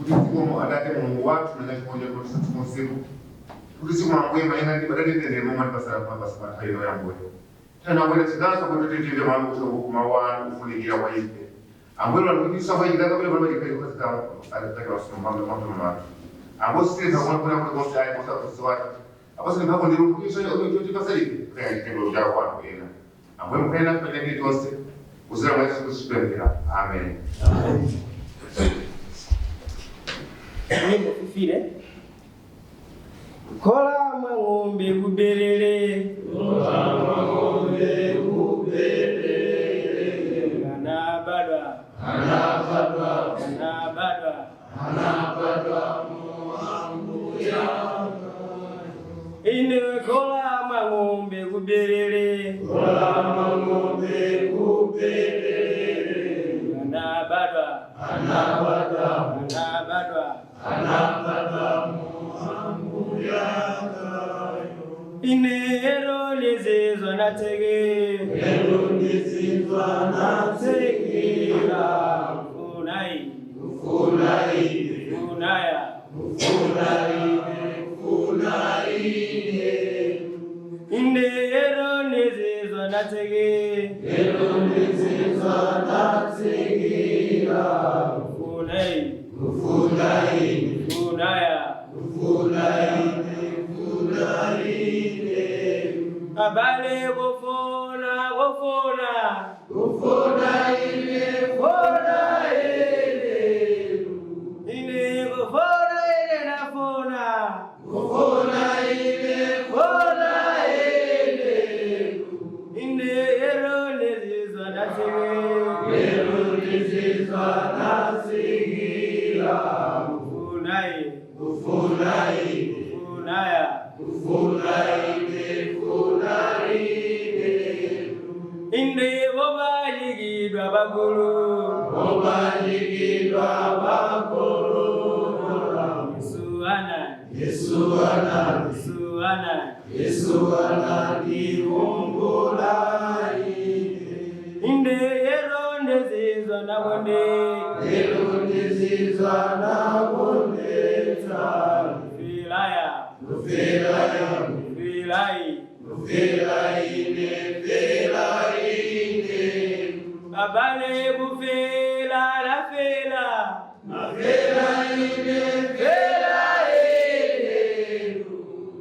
Kuti zikomo Atate Mulungu wathu nanga chikondi chanu kuti zikomo Ambuye malinga ndi batatitendere momwe ndipasala mapasa pa nthawi ino ya Ambuye. Tana bwera sikanso kuti titimve mawu kuti mawu anu kufunikira kwa ife. Ambuye lwandikisa kwa chitaka pele pano chikhayi kukazika alizake wasoma mambo mambo matu. Ambuye sitira kuona kuna kuti konse ayi kosa kusiwati. Apo mphamvu ndi lukiso chotipasa ife kaya chitengo chako kwanu ena. Ambuye mukhale nafe pamene tonse kuzera mwa Yesu Khristu tipemphera. Amen. Nyimbo fifire. Kola mwa ng'ombe kuberere. Kola mwa ng'ombe kuberere. Anabadwa. Anabadwa. Anabadwa. Anabadwa muambuya. Ine kola mwa ng'ombe kuberere. Kola mwa ng'ombe kuberere. Anabadwa. Anabadwa. Anabadwa. Anabadwa muambuya. Ine ero lizizwa natege. Ero lizizwa nategera. Funai. Funai. Funaya. Funai. Funai. Ine ero lizizwa natege. Ero lizizwa nategera. Funai. Funai. Funaya. Funai. Funai. Abale kufuna kufuna. Kufuna ine funa ine. Ine kufuna ine nafuna. Kufuna ine funa ine. Ine ero lizizwa natege. Ero lizizwa nategera. Funai. Funai. Funaya. Funa ine funa ine. Ine bobayigidwa bagulu. Obayigidwa bagulu. Yesu ana. Yesu ana. Yesu ana. Yesu anandiwombola ine. Inde ero ndezizwa nakonde. Ero ndizizwa nakondetsa. Filaya. Filaya. Filai. Fela ine, fela ine. Abale kufela la fela. Fela ine, fela ine.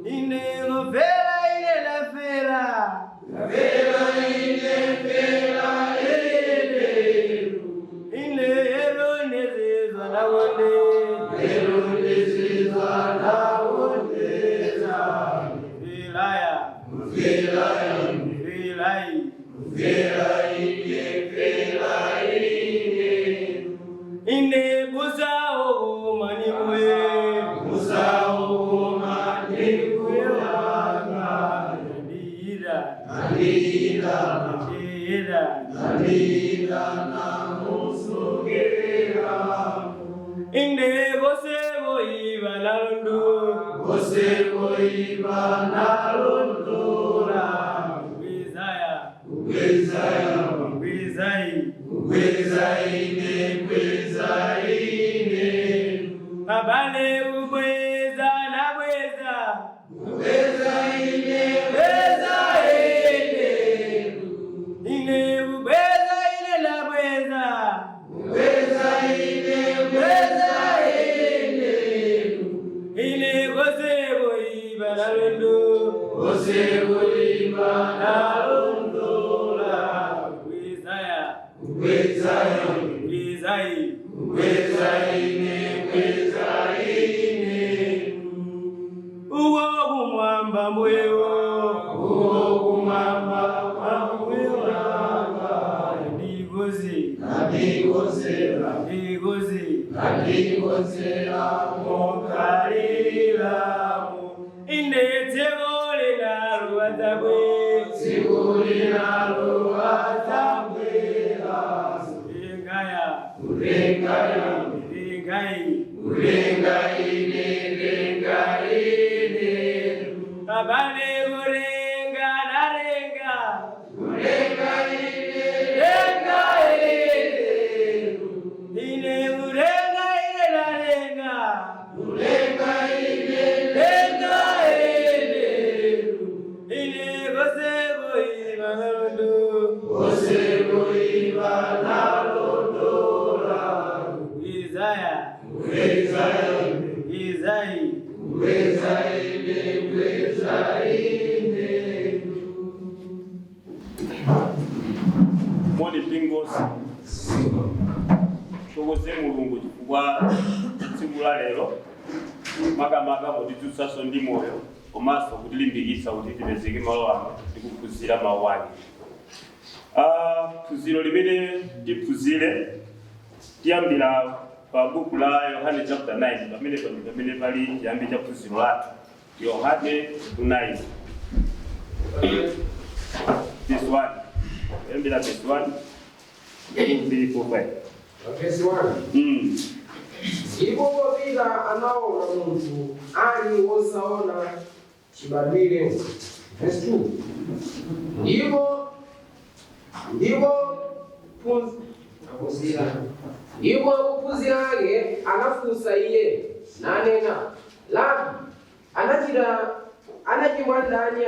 Ine kufela ine la fela. Fela ine, fela ine. Ine ero ndezizwa nakonde. Ero ndizizwa nakondetsa. Filaya. Fela ine, Filai. fela ine, fela ine. Ine busawo maniwe. Musauma ndikuyanga. Ndira. Andira, Ndira. andira namusukira. Inde gosebo iba nalundu. Gosebo iba nalundula. Kwizaya. Kwizaya, Kwizai. kwizaine, kwizaine. Abale ubweza na bweza. Kwizaine, kwizaine. Ine ubweza ine na bweza. Kwizaine, kwizaine. Ine gosebo iba nalundu. Gosebo iba nalundula. Kwizaya. Kwizaya, Kwizai. kwizaine, kwizaine. Uwo kumwamba mwewo. Uwo kumwamba kwamuyanga. Ndigozi. Ndandikozera, Ndigozi. ndandikozera mokalilamo. Ine tsebole naluwatabwe. Tsiku linalo atabwera. Ringaya. Ringaya, Ringai. ringa ine, ringa ine. Abale kurenga narenga. Ringa ine, ringa ine. Ine kurenga ine narenga. chifukwa tsiku la lero, makamaka potidzutsanso ndi moyo komanso kutilimbikitsa kuti tipezeke malo ano ndi kuphunzira mawu ake. Phunziro limene tiphunzire tiyambira pa buku la Yohane chapter 9, pamene pamene pali chiyambi cha phunziro lathu. Yohane 9 verse 1, kuyambira verse 1, 2, 3, 4, 5. Verse 1. Ndipo popita anaona munthu ali wosaona chibadwire. Verse 2. Ndipo akuphunzira ake anafunsa iye nanena, "Labi, anachimwa ndani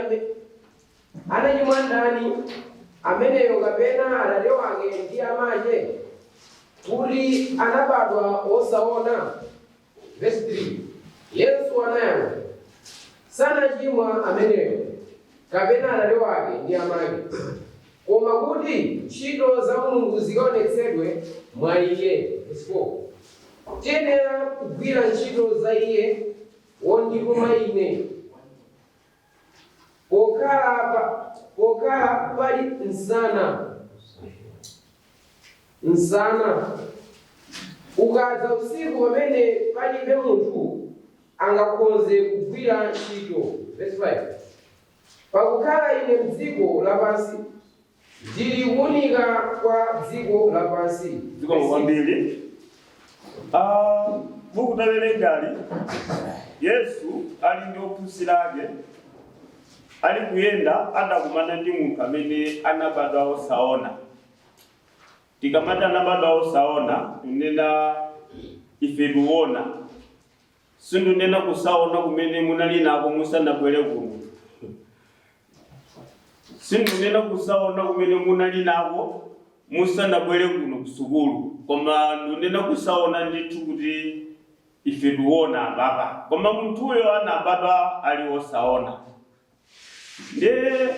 ameneyo kapena atate wake ndi amake, kuti anabadwa wosaona?" Verse 3. Yesu anayankha, "Sanachimwa ameneyo kapena atate wake ndi amake, koma kuti ntchito za Mulungu zikaonetsedwe mwa iye." Verse 4. Tiyenera kugwira ntchito za iye wondituma ine pokhala pali msana. Ukadza usiku pamene palibe munthu angakhoze kugwira ntchito. Verse 5. Pakukhala ine mdziko lapansi, ndili kuwunika kwa dziko lapansi. Zikomo kwambiri. Buku tawerengali, Yesu ali ndi ophunzira ake, ali kuyenda, adakumana ndi munthu amene anabadwa osaona. Tikamati anabadwa osaona, tunena ife tiona, sindunena kusaona kumene munali nako musanabwere kuno. Sindunena kusaona kumene munali nako musanabwere kuno kusukulu, koma ndunena kusaona ndithu kuti ife tiona apapa, koma munthuyo anabadwa ali osaona. Ndiye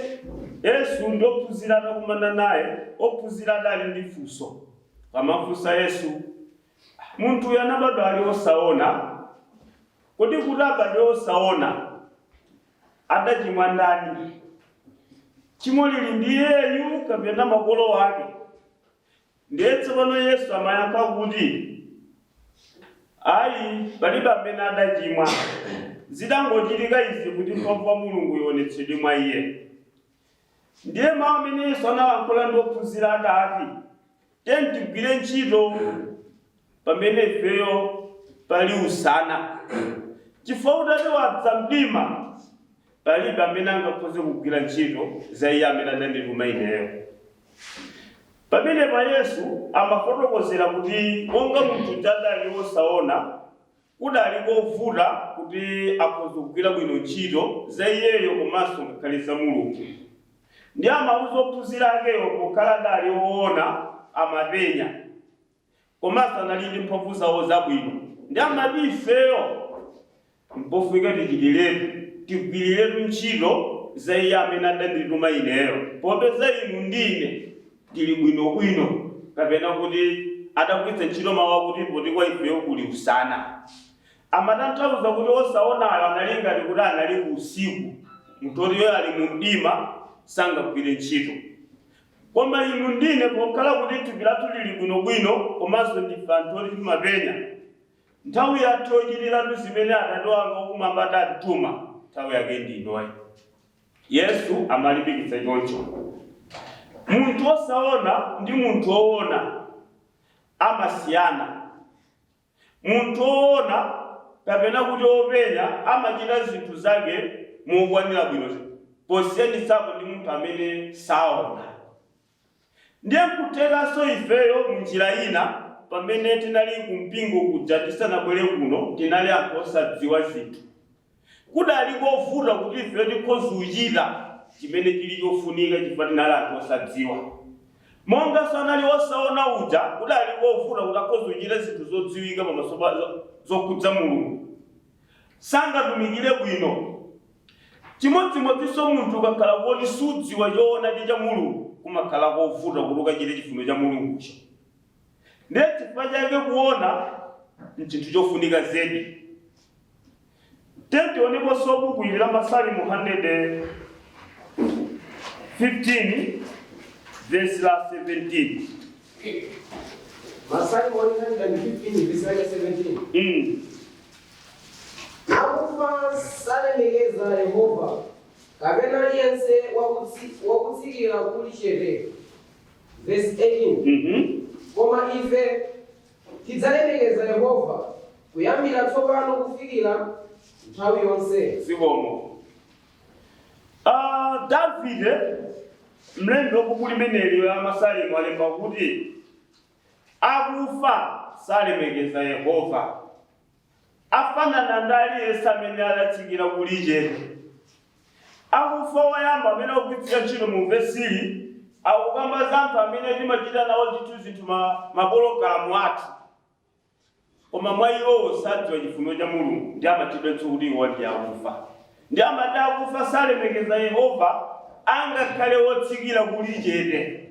Yesu ndi ophunzira atakumana naye, ophunzira adali ndi funso. Pamafunsa Yesu, "Munthuyo anabadwa ali osaona, kodi kuti abadwe osaona adachimwa ndani? Chimo lili ndi iyeyu kapena makolo ake?" Ndiye tsopano Yesu amayankha kuti ayi, palibe amene adachimwa, zidangochitika izi kuti mphamvu wa Mulungu ionetsedwe mwa iye. Ndiye mawu amene Yesu analankhula ndi ophunzira adati, "Tiye tigwire ntchito pamene ifeyo pali usana, chifukwa utati wadza mdima, palibe amene angakhoze kugwira ntchito za iye amene anandituma ineyo." Pamene pa Yesu amafotokozera kuti monga munthu adali wosaona, kudali kovuta kuti akhoza kugwira bwino ntchito za iyeyo komanso ngakhale za Mulungu. Ndi amauza ophunzira akeyo, pokhala adali woona, amapenya komanso anali ndi mphamvu zawo zabwino, ndi amati ifeyo mpofunika tichitiretu, tigwiriretu ntchito za iye amene adandituma ineyo, popeza inu ndine tili bwinobwino, kapena kuti adagwiritsa ntchito mawu akuti poti kwa ifeyo kuli usana. Amatanthauza kuti osaonayo anali ngati kuti anali ku usiku, munthu ali mu mdima sangagwire ntchito. Koma inu ndine, pokhala kuti thupi lathu lili bwinobwino komanso ndife anthu oti timapenya, nthawi yathu yochitiratu zimene Atate wanga wakumwamba adatituma, nthawi yake ndi inoyi. Yesu amalimbikitsa choncho. Munthu osaona ndi munthu woona amasiyana. Munthu woona kapena kuti wopenya amachita zinthu zake mokwanira bwino, posiyanitsapo ndi munthu amene saona. Ndiye nkuthekanso ifeyo munjira ina, pamene tinali kumpingo kuja tisanabwere kuno, tinali anthu osadziwa zinthu, kudali kovuta kuti ifeyo tikhoza kuchita chimene chili chofunika, chifukwa tinali anthu osadziwa. Monga sanali osaona uja, kudali kovuta kuti akhoza kuchita zinthu zodziwika pamaso pa zokhudza Mulungu, sangatumikire bwino. Chimodzimodzinso munthu ukakhala kuti sudziwa choonadi cha Mulungu, kumakhala kovuta kuti ukachite chifuniro cha Mulungucho. Ndiye chifukwa chake kuona Nchinthu chofunika zedi. Tentioneponso buku ili la Masalimo 115 verse la 17. Masalimo 115 verse lake 17. Akufa salemekeza Yehova, kapena aliyense wakutsikira kuli chete. Verse 18. Koma ife tidzalemekeza Yehova kuyambira tsopano kufikira nthawi yonse. Zikomo. Davide mlembi wa buku limeneli la Masalimo alemba kuti akufa salemekeza Yehova, afanana ndi aliyense amene adatsikira kuli chete. Akufa woyamba amene akugwiritsira ntchito mu vesili akukamba za anthu amene timachita nawo ndithu zinthu mapologalamu athu, koma mwa iwowo sadziwa chifuniro cha Mulungu, ndi amachidwenso kuti iwo ndi akufa. Ndi amati akufa salemekeza Yehova, angakhale wotsikira kuli chete.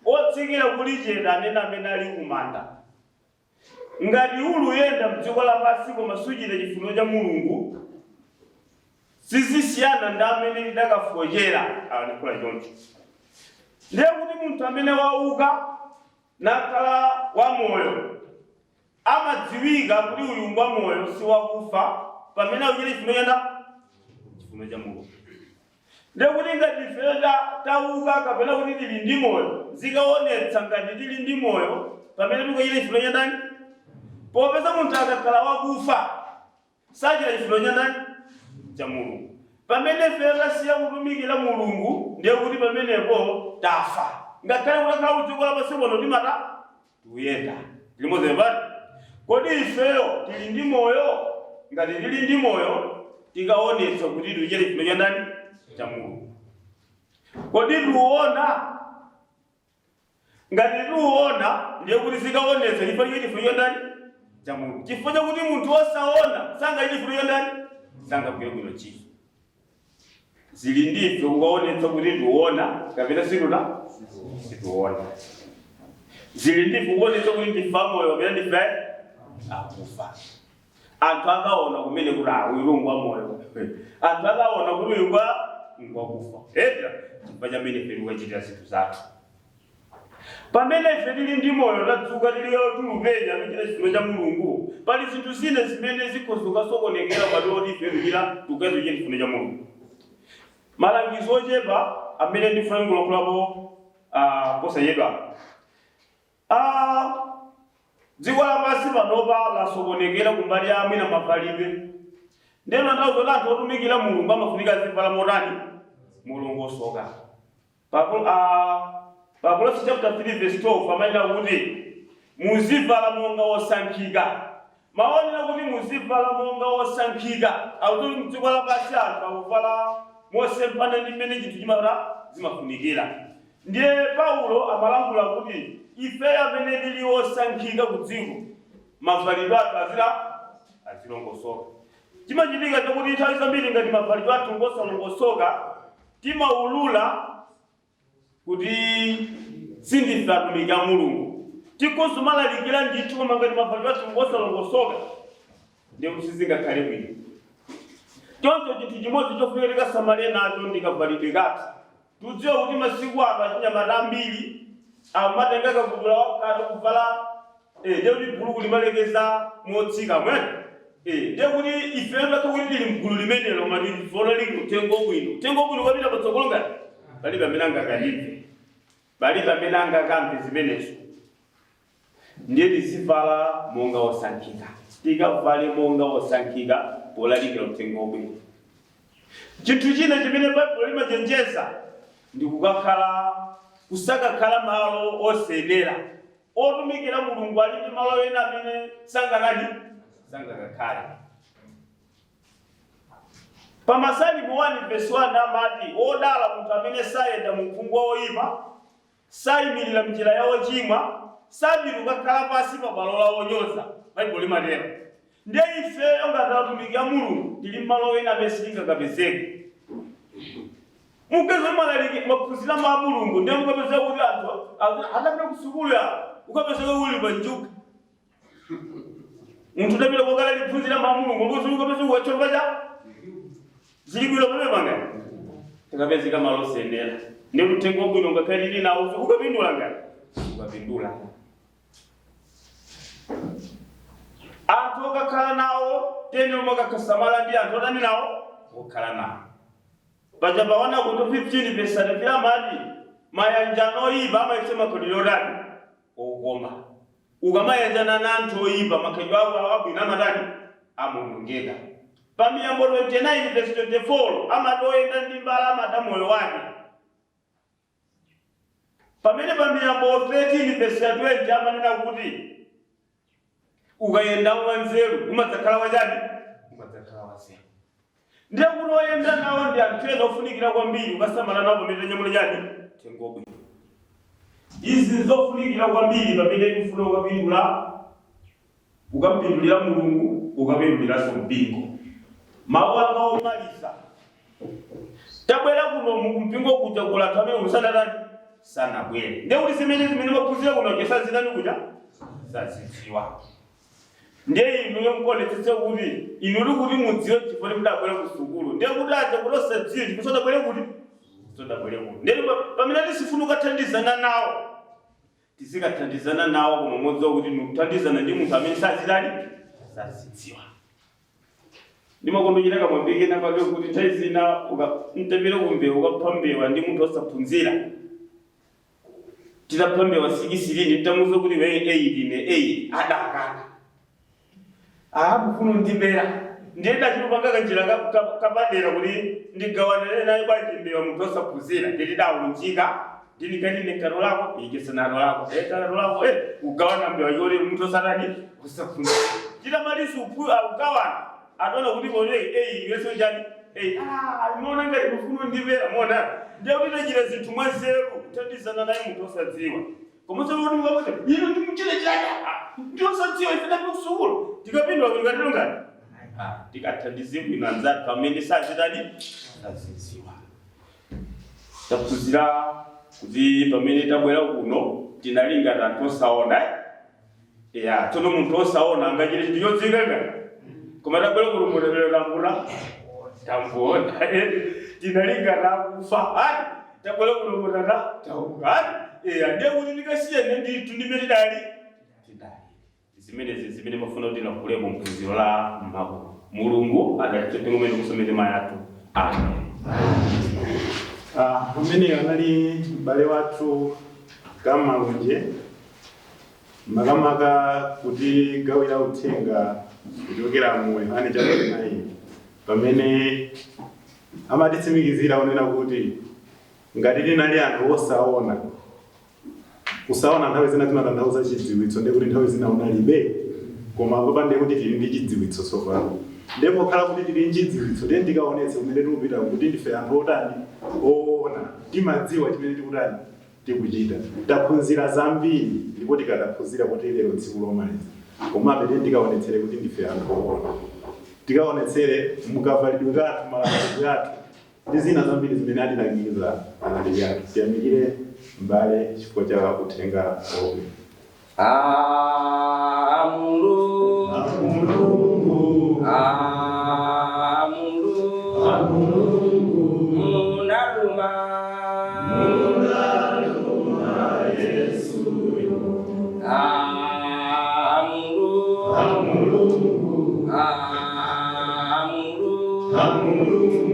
Wotsikira kuli chete anene amene ali kumanda. Ngati uli uyenda mdziko lapansi koma suchita chifuniro cha Mulungu, sizisiyana ndi amene lidakafochera alankhula choncho. Ndiye kuti munthu amene wauka nakhala wamoyo amadziwika kuti uyu ngwamoyo, si wakufa, pamene akuchita chifuniro cha chifuniro cha Mulungu. Ndiye kuti ngati ife tauka kapena kuti tili ndi moyo, zikaonetsa ngati tili ndi moyo pamene tikuchita chifuniro cha ndani? Popeza munthu akakhala wakufa sachita chifuniro cha ndani? Cha Mulungu. Pamene ife tasiya kutumikira Mulungu, ndiye kuti pamenepo tafa, ngakhale kutakhala kudziko lapansi pano timata tikuyenda limodzi pati. Kodi ifeyo tili ndi moyo? Ngati tili ndi moyo, tikaonetsa kuti tikuchita chifuniro cha ndani? Cha Mulungu. Kodi tiuona? Ngati tiuona, ndiye kuti zikaonetsa chifukwa chake chifuniro cha ndani? Cha Mulungu. Chifukwa chakuti munthu wosaona sangachite chifuniro cha ndani? Sangagwire bwino ntchito. Zili ndife kukaonetsa kuti tiuona kapena situona. Zili ndife kuonetsa kuti ndife amoyo kapena ndife akufa. Anthu akaona kumene kuti uyu ngwa moyo, anthu akaona kuti uyu ngwakufa eta, chifukwa chamene ife tikukachitira zinthu zathu. Pamene ife tili ndi moyo, tadzuka, tili tulupenya, kuchita chifuniro cha Mulungu, pali zinthu zina zimene zikhoza kukasokonekera pati oti ife tikuchita chifuniro cha Mulungu. Malangizo ochepa amene ndifuna kulankhulapo posachedwa. Dziko lapansi panopa lasokonekera kumbali ya mwina mavalidwe. Ndeno nthawi zoti anthu otumikira Mulungu amafunika azivala motani? Mulongosoka. Pa Kolose chapter 3 verse 12 amanena kuti muzivala monga osankhika. Maonera kuti muzivala monga osankhika, akuti mdziko lapansi anthu akuvala mosemphana ndi mmene chinthu chimata zimafunikira. Ndiye Paulo amalankhula kuti ife amene tili osankhika ku dziko, mavalidwe athu azilongosoka. Chimachitika chakuti nthawi zambiri ngati mavalidwe athu ngosalongosoka, timaulula kuti sindife atumiki a Mulungu. Tikhoza malalikira ndithu, koma ngati mavalidwe athu ngosalongosoka, ndiye kuti sizingakhale bwino. Choncho chinthu chimodzi chofunika tikasamale nacho ndi kavalidwe kathu. Tudziwa kuti masiku ano achinyamata ambiri amatenga kabudula wakati kuvala, ndiye kuti buluku limalekeza motsika mwene. Ndiye kuti ife ngathu kuti tili mgulu limenelo, koma tifola lili uthenga wabwino. Uthenga wabwino ukapita patsogolo, ngati palibe amene angakanive, palibe amene angakamve zimenezo. Ndiye tizivala monga osankhika, tikavale monga osankhika polalikira uthenga wabwino. Chinthu china chimene Baibulo limachenjeza ndi kukakhala kusakakhala malo osenera. Otumikira Mulungu ali ndi malo ena amene sangakakhale. Pa Masalimo 1 verse 1 amati, "Wodala munthu amene sayenda mu uphungu wa oyipa, sayimirira mnjira ya ochimwa, sapita kukakhala pansi pa bwalo la onyoza." Baibulo limatero. Ndiye ifeyo ngati atumiki a Mulungu tili mmalo ena amene sitingakapezeke. Mukapeza mwalaliki, mwaphunzira mawu a Mulungu, ndiye mukapeza kuti anthu adapita ku sukulu ya ukapezeka uli pa njuga. Munthu udapita kokala liphunzira mawu a Mulungu ndikuti ukapeza ukachova cha zili bwino pamene pangani tikapezeka malo osenera ndi uthenga wabwino ngakhale lili nawo ukapindula ngati ukapindula anthu okakhala nawo tene omwe akakhasamala ndi anthu otani nawo okhala nawo paja pawana kuti 15 verse 33 amati mayanjano oyipa amayitse makhalidwe otani okoma. Ukamayanjana na anthu oyipa makhalidwe ako abwino amatani amonongeka. Pa Miyambo 29 verse 24 amati oyenda ndi mbala amada moyo wake. Pamene pa Miyambo 13 verse 20 amanena kuti ukayenda wanzeru umadzakhala wachani umadzakhala wanzeru. Ndiye kuti oyenda nawo ndi anthu ena ofunikira kwambiri ukasamala nawo pamene tanyamula chani uthenga wabwino. Izi zofunikira kwambiri pamene tikufuna ukapindula ukampindulira Mulungu ukapinduliranso mpingo. Mawu anga omaliza, tabwera kuno mukumpingo kuja kula anthu amene usanatani sanabwere. Ndiye kuti zimene maphunzira kuno jesazitani kuja sazidziwa. Ndiye inuyo mukonetsetse kuti inu kuti mudziwe chifukwa mudabwera ku sukulu. Ndiye kuti aja kuti osadziwe chifukwa sodabwere kuti sodabwere kuti. Ndiye pamene tisifuna kukathandizana nawo tizikathandizana nawo koma modziwa kuti nikuthandizana ndi munthu amene sazitani sazidziwa. Ndimakondwera kamwambike napake kuti nthawi zina mtapita kumbewu ukapha mbewa ndi munthu osaphunzira. Titapha mbewa 6 nditamuwuza kuti wewe 8 ne 8 adakana. Kufuna ndibera. Ndiye ndachilupanga kanjira kapadera kuti ndigawanane naye bwanji mbewa munthu osaphunzira. Ndidawunjika ndinikati ne karo lako ijesanaro lako karo lako ugawana mbewa yori munthu osatani osaphunzira. Titamaliza ugawana adona kuti bone yeso njani mona ngati kufuna ndibera mona. Ndiye kuti tachita zinthu mwanzeru kuthandizana naye munthu osadziwa. Komanso kuti mukakuti inu ndimuchite chaka ndi osadziwa ife ndapita kusukulu tikapindula kuti ngatero ngati tikathandize bwino anzathu amene sazitani sazidziwa. Taphunzira kuti pamene tabwera kuno tinali ngati anthu osaona. Ya tsono munthu osaona angachite chinthu chodziwika ngati koma tabwera kuno mutabwera tambula tambuona tinali ngati akufa ani tabwera kuno mutata tauka ani. Ndiye kuti tikasiyane ndithu ndimene tidali zimenezi zimene mafuna kuti tilankhuleko mphunziro la mawu. Mulungu adalitse mpingo kusomera mayathu. Amen. Pamene anali m'bale wathu Kamalonje makamaka kuti gawira uthenga kuchokera mu Yohane chapter 9 pamene amatitsimikizira onena kuti ngati tinali anthu osaona. Kusaona nthawi zina timatanthauza chidziwitso ndiye kuti nthawi zina unalibe koma papa ndiye kuti tili ndi chidziwitso tsopano. Ndiye pokhala kuti tili ndi chidziwitso ndiye tikaonetse kumene tikupita kuti ndife anthu otani oona timadziwa chimene tikutani tikuchita. Taphunzira zambiri ndipo tikadaphunzira kuti lero tsiku lomaliza komabe ndiye tikaonetsere kuti ndife anthu oona. Tikaonetsere mukavalidwe kathu malankhulidwe athu ndi zina zambiri zimene atilangiza alaliki athu. Tiyamikire m'bale chifukwa cha uthenga wabwino. Amulungu Amulungu munaluma Yesu Amulungu Amulungu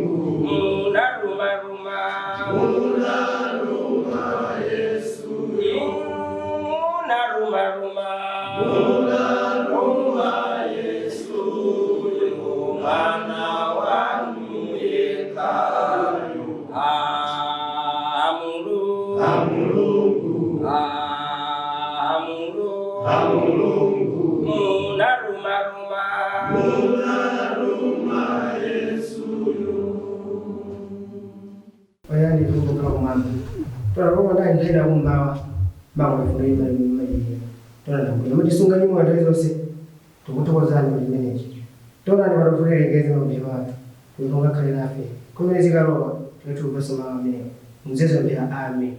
munaluma ruma munaluma Yesu munaluma ruma munaluma Yesu mwana wanu yekayo. Amulungu Amulungu munaluma ruma munaluma Yesu. Oyandi kumbuka kumwamba tona koma ndali kumbawa mango ifundo imajira tona ndabwino mutisunga nyuma nthawi zonse tikuthokozani kuti imenechi tona ndi patofulelekeze mapemphero athu kuti mungakhale nafe kumene zikalowa tikathu kupaso mawu amenewo mzezo mphera. Amen.